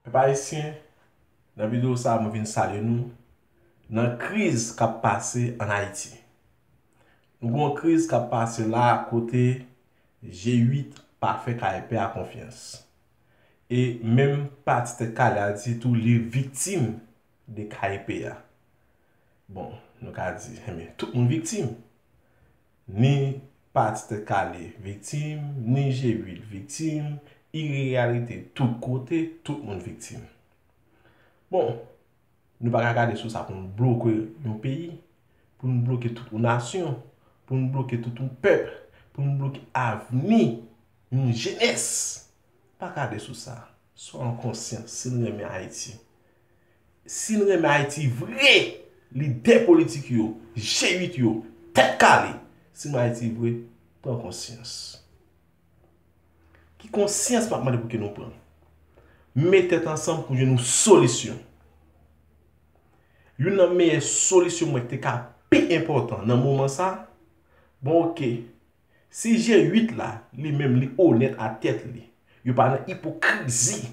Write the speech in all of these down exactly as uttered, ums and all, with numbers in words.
Pèp ayisyen, nan videyo sa a, mwen vin salye nou nan kriz k ap pase ann Ayiti. Nou gen yon kriz k ap pase la a kote G uit pa fè K E P a konfyans. E menm pati Tèt Kale a di tou li viktim de K E P a. Bon, nou ka di, enben, tout moun viktim. Ni pati Tèt Kale viktim, ni G uit viktim, ireyalite tout kote, tout moun viktim. Bon, nou pa ka gade sou sa pou n bloke yon peyi, pou n bloke tout yon nasyon, pou n bloke tout yon pèp, pou n bloke avni yon jenès. Pa gade sou sa. Swa an konsyans, si n renmen Ayiti. Si n renmen Ayiti vre, lidè politik yo, G uit yo, Tèt Kale, si n renmen Ayiti vre, pran konsyans. Ki konsyans m ap mande pou ke nou pran? Met tèt ansanm pou jwenn yon solisyon. Youn nan meyè solisyon mwen ki te ka pi enpòtan nan moman sa, bon, oke, si G uit la, li menm, li onèt a tèt li, yo pa nan ipokrizi,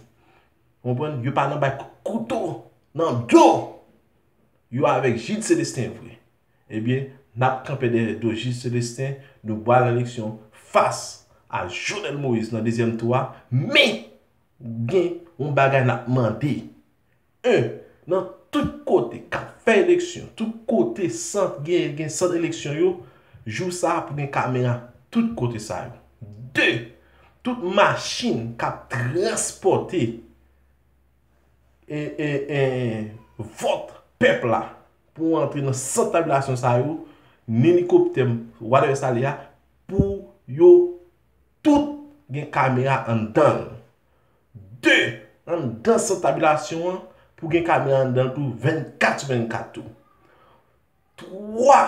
konprann, yo pa nan bay kout kouto nan do yo avèk Jude Célestin vre, ebyen, n ap kanpe dèyè do Jude Célestin, nou pral nan eleksyon fas a Jovenel Moïse nan dezyèm tou a, men gen yon bagay n ap mande. En, nan tout kote k ap fè eleksyon, tout kote sant gen, gen sant eleksyon yo, jou sa a pou gen kamera tout kote sa yo. De, tout machin k ap transpòte e, e, e, vòt pèp la pou antre nan sant tabilasyon sa yo, ni elikoptè, whatever sa li a, pou yo tout gen kamera anndan l. De, anndan sant tabilasyon an, pou gen kamera anndan l tou vennkat sou vennkat tou. Twa,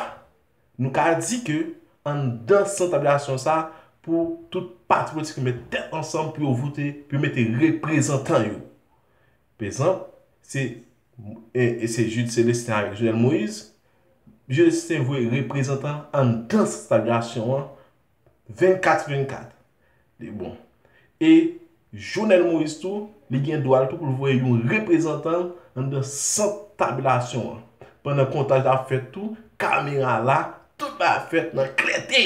nou ka di ke anndan sant tabilasyon sa, pou tout pati politik yo met tèt ansanm pou yo vote, pou yo mete reprezantan yo. Pa egzanp, se, e, e se Jude Célestin avèk Jovenel Moïse. Jude Célestin voye reprezantan anndan sant tabilasyon an vennkat sou vennkat. Li bon. E Jovenel Moïse tou, li gen dwa l tou pou l voye yon reprezantan anndan sant tabilasyon an. Pandan kontaj la ap fèt tou, kamera la, tout bagay ap fèt nan klète.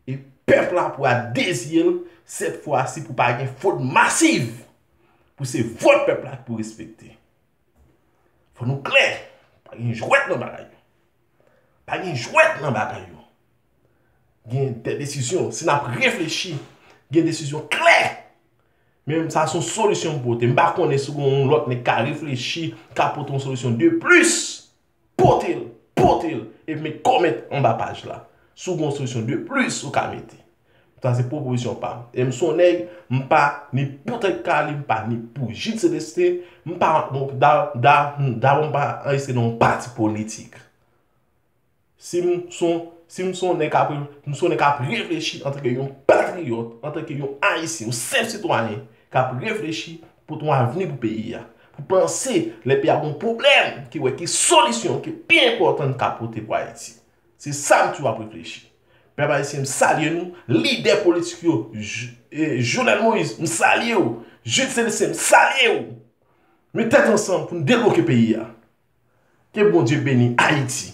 E pèp la pou al deziye l, sèt fwa si pou pa gen fwod masiv. Pou se vòt pèp la ki pou respekte. Fò nou klè, pa gen jwèt nan bagay yo. Pa gen jwèt nan bagay yo. Gen de desizyon, si n ap reflechi, gen desizyon klè. Men sa se yon solisyon m pote. M pa konnen si gen yon lòt nèg ka reflechi, ka pote yon solisyon de plis. Pote l, pote l, epi met kòmantè anba paj la. Si w gen yon solisyon de plis ou ka mete. Sa se pwopozisyon pa m. E m se yon nèg, m pa ni pou Tèt Kale, m pa ni pou Jude Célestin, m pa, bon, da, da, da, m pa anrejistre nan yon pati politik. Si m se yon, si m se yon nèg k ap, m se yon nèg k ap reflechi antanke yon patriyòt, antanke yon Ayisyen, yon senp sitwayen k ap reflechi pou yon avni pou peyi a. Pou panse lè peyi a gen yon pwoblèm, ki wè ki solisyon ki pi enpòtan n ka pote pou Ayiti. Se sa m toujou ap reflechi. Pèp ayisyen, m salye nou. Lidè politik yo, J-, e, Jovenel Moïse, m salye w. Jude Célestin, m salye w. Met tèt ansanm pou n debloke peyi a. Ke Bondye beni Ayiti.